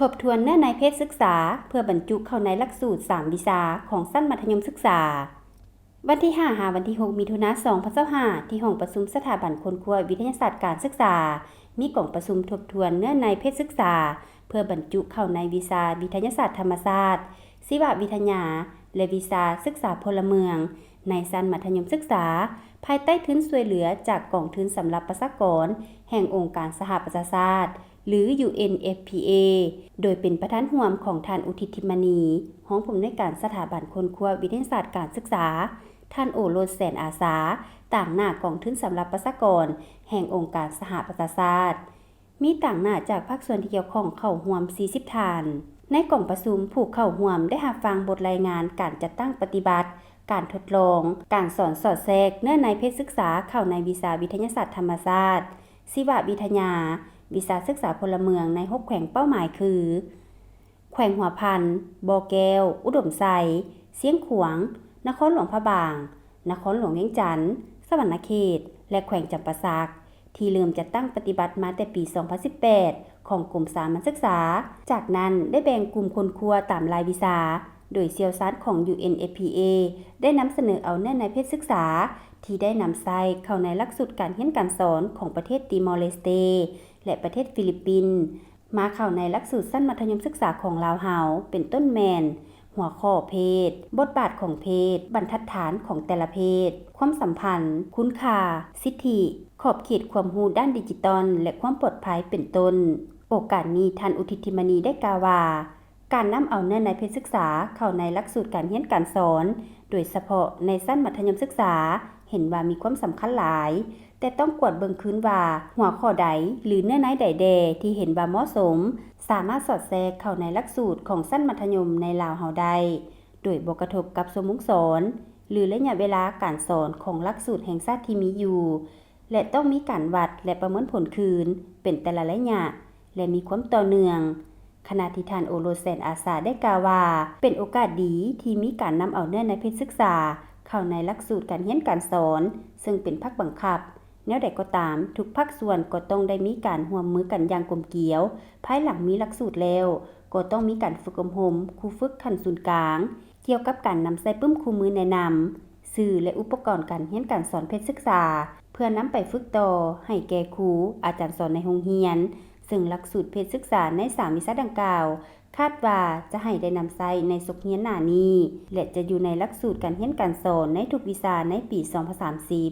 ທົບທວນເນື້ອໃນເພດສຶກສາ ເພື່ອບັນຈຸເຂົ້າໃນຫຼັກສູດສາມວິຊາຂອງຊັ້ນມັດທະຍົມສຶກສາ. ວັນທີຫ້າ ຫາວັນທີຫົກ ມິຖຸນາ ສອງພັນຊາວຫ້າ ທີ່ຫ້ອງປະຊຸມສະຖາບັນຄົ້ນຄວ້າວິທະຍາສາດການສຶກສາ ມີກອງປະຊຸມທົບທວນເນື້ອໃນເພດສຶກສາ ເພື່ອບັນຈຸເຂົ້າໃນວິຊາວິທະຍາສາດທຳມະຊາດ, ຊີວະວິທະຍາ ແລະ ວິຊາສຶກສາພົນລະເມືອງ ໃນຊັ້ນມັດທະຍົມສຶກສາ, ພາຍໃຕ້ທຶນຊ່ວຍເຫຼືອຈາກກອງທຶນສຳລັບປະຊາກອນແຫ່ງອົງການສະຫະປະຊາຊາດ ຫຼື UNFPA ໂດຍເປັນປະທານຮ່ວມຂອງທ່ານ ອຸທິດ ທິບມະນີ ຮອງຜູ້ອຳນວຍການສະຖາບັນຄົ້ນຄວ້າວິທະຍາສາດການສຶກສາ, ທ່ານ ໂອໂລດ ແສນອາສາ ຕາງໜ້າກອງທຶນສຳລັບປະຊາກອນແຫ່ງອົງການສະຫະປະຊາຊາດ, ມີຕາງໜ້າຈາກພາກສ່ວນທີ່ກ່ຽວຂ້ອງເຂົ້າຮ່ວມສີ່ສິບທ່ານ. ໃນກອງປະຊຸມ, ຜູ້ເຂົ້າຮ່ວມໄດ້ຮັບຟັງບົດລາຍງານການຈັດຕັ້ງປະຕິບັດ, ການທົດລອງ, ການສອນສອດແຊກເນື້ອໃນເພດສຶກສາເຂົ້າໃນວິຊາວິທະຍາສາດທຳມະຊາດ, ຊີວະວິທະຍາ, ວິຊາສຶກສາພົນລະເມືອງໃນຫົກແຂວງເປົ້າໝາຍຄື ແຂວງຫົວພັນ, ບໍ່ແກ້ວ, ອຸດົມໄຊ, ຊຽງຂວາງ, ນະຄອນຫຼວງພະບາງ, ນະຄອນຫຼວງວຽງຈັນ, ສະຫວັນນະເຂດ ແລະ ແຂວງຈຳປາສັກ, ທີ່ເລີ່ມຈັດຕັ້ງປະຕິບັດມາແຕ່ປີສອງພັນສິບແປດ ຂອງກົມສາມັນສຶກສາ. ຈາກນັ້ນໄດ້ແບ່ງກຸ່ມຄົ້ນຄວ້າຕາມລາຍວິຊາ, ໂດຍຊ່ຽວຊານຂອງ UNFPA ໄດ້ນຳສະເໜີເອົາເນື້ອໃນເພດສຶກສາ ທີ່ໄດ້ນຳໃຊ້ເຂົ້າໃນຫຼັກສູດການຮຽນການສອນຂອງປະເທດຕີມໍເລສເຕ ແລະ ປະເທດຟີລິບປິນ ມາເຂົ້າໃນຫຼັກສູດຊັ້ນມັດທະຍົມສຶກສາຂອງລາວເຮົາ ເປັນຕົ້ນແມ່ນ ຫົວຂໍ້ເພດ, ບົດບາດຂອງເພດ, ບັນທັດຖານຂອງແຕ່ລະເພດ, ຄວາມສຳພັນ, ຄຸນຄ່າ, ສິດທິ, ຂອບເຂດຄວາມຮູ້ດ້ານດິຈິຕອນ ແລະ ຄວາມປອດໄພ ເປັນຕົ້ນ. ໂອກາດນີ້ ທ່ານ ອຸທິດ ທິມະນີ ໄດ້ກ່າວວ່າ ການນຳເອົາເນື້ອໃນເພດສຶກສາເຂົ້າໃນຫຼັກສູດການຮຽນການສອນ ໂດຍສະເພາະໃນຊັ້ນມັດທະຍົມສຶກສາ ເຫັນວ່າມີຄວາມສຳຄັນຫຼາຍ, ແຕ່ຕ້ອງກວດເບິ່ງຄືນວ່າ ຫົວຂໍ້ໃດ ຫຼື ເນື້ອໃນໃດແດ່ທີ່ເຫັນວ່າເໝາະສົມ ສາມາດສອດແຊກເຂົ້າໃນຫຼັກສູດຂອງຊັ້ນມັດທະຍົມໃນລາວເຮົາໄດ້ ໂດຍບໍ່ກະທົບກັບຊົ່ວໂມງສອນ ຫຼື ໄລຍະເວລາການສອນຂອງຫຼັກສູດແຫ່ງຊາດທີ່ມີຢູ່ ແລະ ຕ້ອງມີການວັດ ແລະ ປະເມີນຜົນຄືນເປັນແຕ່ລະໄລຍະ ແລະ ມີຄວາມຕໍ່ເນື່ອງ. ຂະນະທີ່ທ່ານ ໂອໂລດ ແສນອາສາ ໄດ້ກ່າວວ່າ ເປັນໂອກາດດີທີ່ມີການນຳເອົາເນື້ອໃນເພດສຶກສາເຂົ້າໃນຫຼັກສູດການຮຽນການສອນ ເຊິ່ງເປັນພາກບັງຄັບ. ແນວໃດກໍຕາມ, ທຸກພາກສ່ວນກໍຕ້ອງໄດ້ມີການຮ່ວມມືກັນຢ່າງກົມກຽວ. ພາຍຫຼັງມີຫຼັກສູດແລ້ວ, ກໍຕ້ອງມີການຝຶກອົບຮົມຄູຝຶກຂັ້ນສູນກາງ ກ່ຽວກັບການນຳໃຊ້ປຶ້ມຄູ່ມືແນະນຳ, ສື່ ແລະ ອຸປະກອນການຮຽນການສອນເພດສຶກສາ ເພື່ອນຳໄປຝຶກຕໍ່ໃຫ້ແກ່ຄູ, ອາຈານສອນໃນໂຮງຮຽນ, ເຊິ່ງຫຼັກສູດເພດສຶກສາໃນສາມວິຊາດັ່ງກ່າວ ຄາດວ່າຈະໃຫ້ໄດ້ນຳໃຊ້ໃນສົກຮຽນໜ້ານີ້ ແລະ ຈະຢູ່ໃນຫຼັກສູດການຮຽນການສອນໃນທຸກວິຊາໃນປີສອງພັນສາມສິບ.